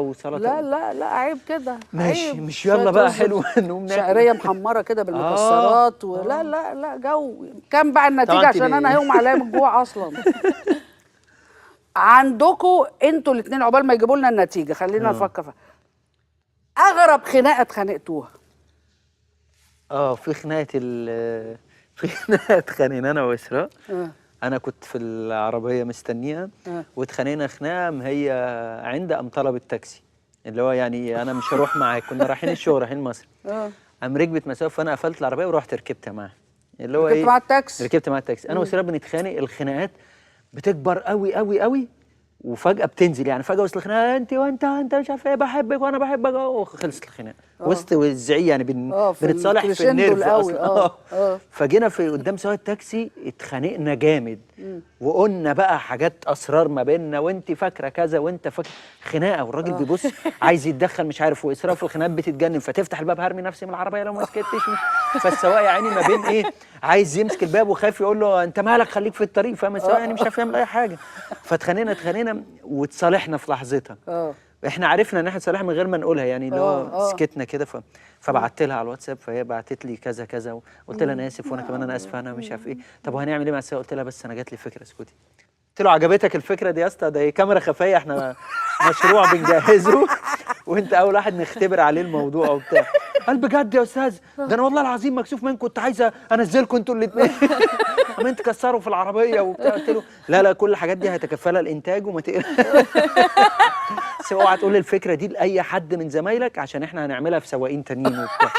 وسلطة. لا لا لا عيب كده. ماشي عيب. مش يلا شوية بقى رز حلو نقوم ناكل. شعرية محمرة كده بالمكسرات ولا لا لا جو. كام بقى النتيجة طبعاً عشان انا هيقوم عليا من الجوع اصلا. عندكم انتوا الاثنين عقبال ما يجيبوا لنا النتيجة خلينا نفكر فيها. اغرب خناقه اتخانقتوها؟ في خناقه في خناقه اتخانقنا انا واسراء. انا كنت في العربية مستنيها واتخانقنا خناقه، هي عند قام طلبت تاكسي اللي هو يعني انا مش هروح معاك، كنا رايحين الشغل رايحين مصر. قام ركبت مسافة فانا قفلت العربية ورحت ركبت معاها اللي هو ركبت ايه؟ مع التاكسي. ركبت مع التاكسي. انا واسراء بنتخانق، الخناقات بتكبر قوي قوي قوي وفجأة بتنزل، يعني فجأة وسط الخناقة انت وانت انت مش عارف ايه بحبك وانا بحبك وخلصت الخناقة وسط الزعيق يعني بنتصالح في ال crescendo ال nerve القوي. اصلا. فجينا في قدام سواق التاكسي اتخانقنا جامد وقلنا بقى حاجات اسرار ما بيننا، وانت فاكره كذا وانت فاكره خناقه، والراجل بيبص عايز يتدخل مش عارف، واسراء في الخناقات بتتجنن فتفتح الباب هرمي نفسي من العربية لو ما سكتش. فالسواق يا عيني ما بين ايه عايز يمسك الباب وخايف يقول له انت مالك خليك في الطريق، فاهم؟ السواق يعني مش عارف يعمل اي حاجة. فاتخانقنا اتخانقنا واتصالحنا في لحظتها. احنا عرفنا ان احنا اتصالحنا من غير ما نقولها، يعني اللي هو سكتنا كده. فبعت لها على الواتساب، فهي بعتت لي كذا كذا، وقلت لها انا اسف وانا كمان انا اسفه انا مش عارف ايه. طب وهنعمل ايه مع السواق؟ قلت لها بس انا جات لي فكرة اسكتي. قلت له عجبتك الفكرة دي يا اسطى؟ ده كاميرا خفيه احنا مشروع بنجهزه وانت اول واحد نختبر عليه الموضوع وبتاع. قال بجد يا استاذ؟ ده انا والله العظيم مكسوف منكم، كنت عايزه انزلكم انتوا الاثنين عمالين تكسروا في العربية وبتاع. قلت له لا لا كل الحاجات دي هيتكفلها الانتاج وما تقلقش، بس اوعى تقول الفكرة دي لاي حد من زمايلك عشان احنا هنعملها في سواقين تانيين وبتاع.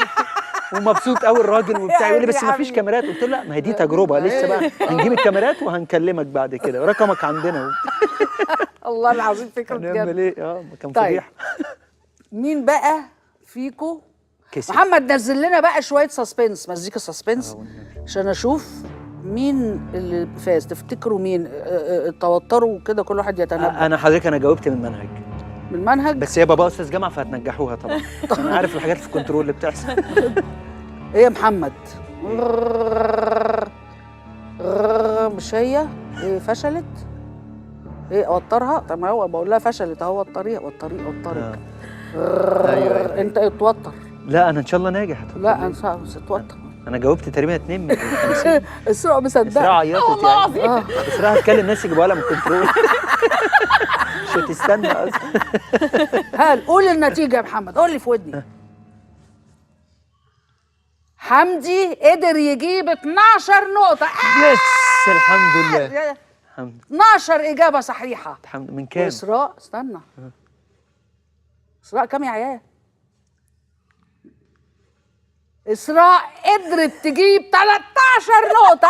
ومبسوط قوي الراجل وبتاع، يقول لي بس ما فيش كاميرات. قلت له لا ما هي دي تجربه لسه بقى، هنجيب الكاميرات وهنكلمك بعد كده، رقمك عندنا. الله العظيم فكرة بجد. هنعمل ايه؟ كان فضيحة. مين بقى فيكو؟ محمد نزل لنا بقى شوية suspense، مزيكا suspense عشان اشوف مين اللي فاز. تفتكروا مين؟ توتروا كده كل واحد يتنبأ. انا حضرتك انا جاوبت من منهج. من منهج؟ بس يا بابا استاذ جامعه فهتنجحوها طبعا. انا عارف الحاجات في الكنترول اللي بتحصل. ايه يا محمد؟ مش هي؟ ايه فشلت؟ ايه اوترها؟ طب ما هو بقول لها فشلت اهو، الطريق والطريق والطريق. ايوه انت اتوتر. لا انا ان شاء الله ناجح. لا انا مش اتوتر. انا جاوبت تقريبا 2 من 50. اسراء مصدقه. اسراء عيطت يعني. اسراء هتكلم ناس يجيبوها لها من الكنترول. مش هتستنى اصلا. هل قول النتيجة يا محمد، قول لي في ودني. حمدي قدر يجيب 12 نقطة. yes الحمد لله. الحمد. 12 اجابه صحيحه. الحمد. من كام؟ اسراء استنى. اسراء كام يا عيال؟ اسراء قدرت تجيب 13 نقطة.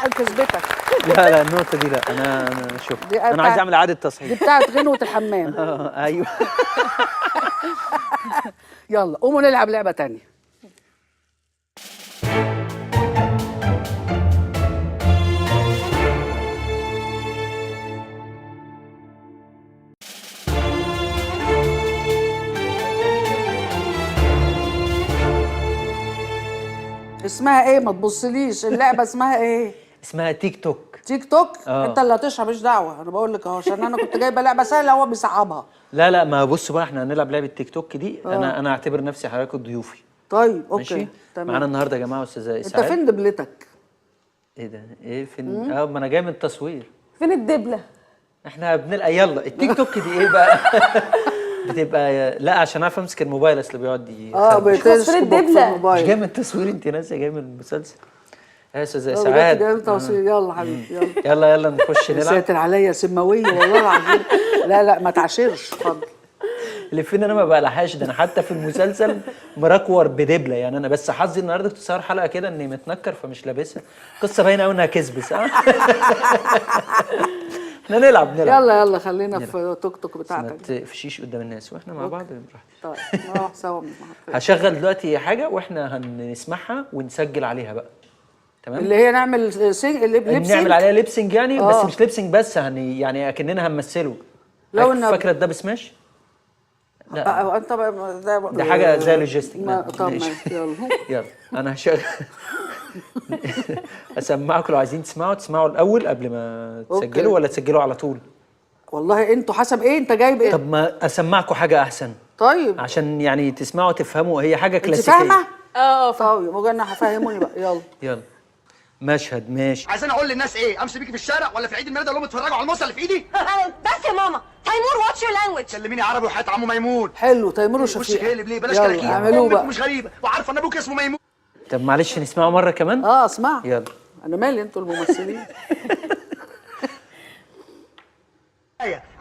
كسبتك. لا لا النقطة دي لا، انا شوف انا عايز اعمل اعادة تصحيح. دي بتاعت غنوة الحمام. ايوه. يلا قوموا نلعب لعبة تانية. اسمها ايه؟ ما تبصليش، اللعبة اسمها ايه؟ اسمها تيك توك. تيك توك؟ انت اللي هتشرح مش دعوه، انا بقول لك اهو عشان انا كنت جايبه لعبه سهلة هو بيصعبها. لا لا ما بص بقى احنا هنلعب لعبه تيك توك دي. انا اعتبر نفسي حضرتك ضيوفي. طيب okay ماشي تمام. معانا النهارده يا جماعة استاذه اسعاد. انت فين دبلتك؟ ايه ده؟ ايه فين؟ ما انا جاي من التصوير. فين الدبله؟ احنا بنلقى. يلا التيك توك دي ايه بقى؟ بتبقى لا عشان اعرف امسك الموبايل اصل بيقعد بيتسكب الدبله. مش جاي من التصوير، انت ناسيه جاي من المسلسل. يا استاذه اسعاد جاي من التصوير. يلا حبيبي يلا يلا يلا نخش نلعب. ساتر عليا سماوية والله العظيم. لا لا ما تعشرش اتفضل. اللي فين انا ما بقلعهاش، ده انا حتى في المسلسل مركور بدبله يعني. انا بس حظي النهارده كنت صور حلقة كده اني متنكر فمش لابسها. قصة باينة قوي انها كذب صح؟ احنا نلعب. يلا يلا خلينا في توك توك بتاعتك. ما تقفشيش قدام الناس واحنا مع بعض براحتنا. طيب نروح سوا. هشغل دلوقتي حاجة واحنا هنسمعها ونسجل عليها بقى. تمام؟ اللي هي نعمل lip sync، نعمل عليها lip sync يعني. بس مش lip sync بس، يعني اكننا هنمثله. لو ان فاكره الدب سماش؟ لا انت ده حاجة زي logistic. طب يلا يلا انا هشغل اسمعكم لو عايزين تسمعوا الاول قبل ما تسجلوا ولا تسجلوا على طول؟ والله انتوا حسب ايه انت جايب ايه؟ طب ما اسمعكم حاجة احسن. طيب عشان يعني تسمعوا تفهموا، هي حاجة انت كلاسيكية. فاهمه؟ اه طيب مجنة هفهموني بقى. يلا يلا مشهد. ماشي. عايزين اقول للناس ايه؟ امشي بيكي في الشارع ولا في عيد الميلاد اقول لهم اتفرجوا على المصة اللي في ايدي؟ بس يا ماما. تيمور watch your language. كلميني عربي وحياة عمو ميمون. حلو تيمور وشك وشفيق. هيلب ليه؟ بلاش يلا كراكيب. اعملوه امك بقى. مش غريبة وعارفه ان ابوك اسمه ميمون. طب معلش نسمعه مرة كمان. اه اسمع. يلا. انا مالي، انتوا الممثلين.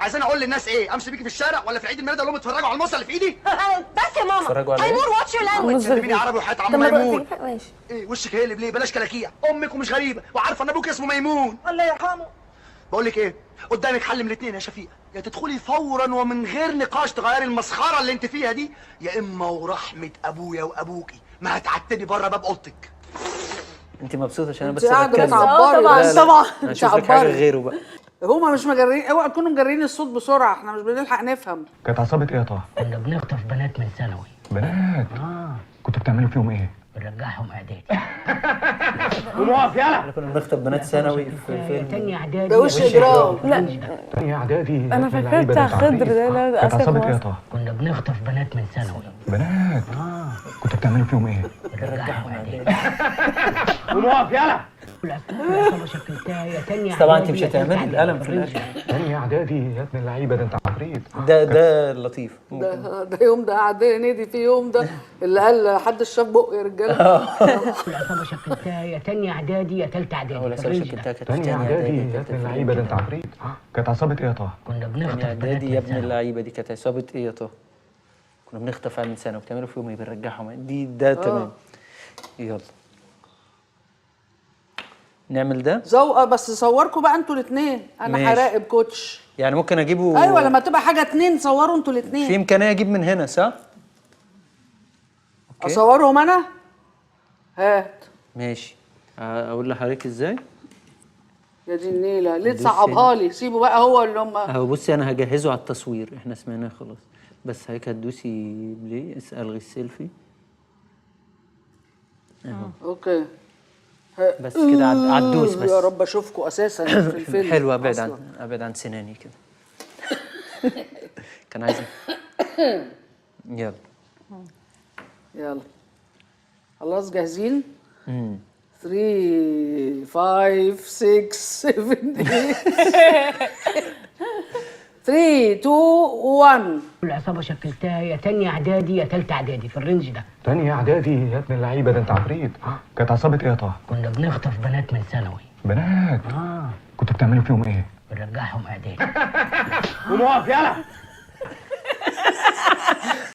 عايزين اقول للناس ايه؟ امشي بيكي في الشارع ولا في عيد الميلاد اقول لهم اتفرجوا على المصة اللي في ايدي؟ بس يا ماما. اتفرجوا على إيه؟ تيمور watch your language. كلميني عربي وحياة عمو طب ما ميمون. ماشي. ايه وشك هيلب ليه؟ بلاش كلاكيع. امك ومش غريبة وعارفه ان ابوك اسمه ميمون. الله يرحمه. بقول لك ايه؟ قدامك حل من الاثنين يا شفيقه، يا تدخلي فورا ومن غير نقاش تغيري المسخره اللي انت فيها دي، يا اما ورحمة ابويا وابوكي ما هتعتبي بره باب اوضتك. انت مبسوطة عشان انا انت بس قاعدة بتكلم؟ بتعبري. طبعا لا، لا. طبعا. انا اشوف لك حاجة بتعبري. غيره بقى. هما مش مجرين، اوعى تكونوا مجرين الصوت بسرعة، احنا مش بنلحق نفهم. كانت عصابة ايه يا طه؟ كنا بنخطف بنات من ثانوي. بنات؟ كنتوا بتعملوا فيهم ايه؟ بنرجعهم اعدادي. احنا كنا بنخطب بنات ثانوي في فيلم تاني اعدادي. ده وش اجرام. لا تانية اعدادي. أنا فاكرة بتاع خضر ده، لا، ده كانت أسف عصابة ايه يا مصر. طه؟ كنا بنخطف بنات من ثانوي. بنات؟ كنتوا بتعملوا فيهم ايه؟ بنرجعهم اعدادي. قوم اقف يلا. العصابة شكلتها يا تانية طبعا انت إعدادي مش يا تالتة هتعملي إعدادي. القلم في الاخر. تانية اعدادي يا ابن اللعيبة، ده انت عفريت. ده لطيف. ده يوم ده قعد نادي في يوم ده اللي قال حدش شاف بق يا رجاله. العصابة شكلتها يا تانية اعدادي يا تالتة اعدادي. اول في عصابة ال range ده. شكلتها كانت في تانية تانية اعدادي اعدادي. يا ابن اللعيبة، ده انت عفريت. كانت عصابة ايه يا طه؟ كنا بنخطف تانية بنات اعدادي يا من ابن ثانوي. اللعيبة، دي كانت عصابة ايه يا طه؟ كنا بنخطف عيال من ثانوي، بتعملوا فيهم ايه؟ بنرجعهم دي ده تمام. يلا نعمل ده. ذوقه بس صوركم بقى انتوا الاثنين، انا ماشي. هراقب coach. يعني ممكن اجيبه. ايوه لما تبقى حاجة اتنين صوروا انتوا في الاثنين. امكانية اجيب من هنا صح؟ okay. اصورهم انا؟ هات. ماشي. اقول لحضرتك ازاي؟ يا دي النيله، ليه دوس تصعبها لي؟ سيبه بقى هو اللي هم. اهو بصي انا هجهزه على التصوير، احنا سمعناه خلاص، بس حضرتك هتدوسي play، الغي السيلفي okay بس كده، عدوس بس. يا رب اشوفكم اساسا في الفيلم. حلو. ابعد أصلاً. عن ابعد عن سناني كده. كان عايز. يلا يلا خلاص جاهزين؟ 3 5 6 7 8 3 2 1. العصابة شكلتها يا تانية اعدادي يا تالتة اعدادي في ال range ده. تانية اعدادي يا ابن اللعيبة، ده انت عفريت. كانت عصابة ايه يا طه؟ كنا بنخطف بنات من ثانوي. بنات؟ كنتوا بتعملوا فيهم ايه؟ بنرجعهم اعدادي. قوم اقف يلا.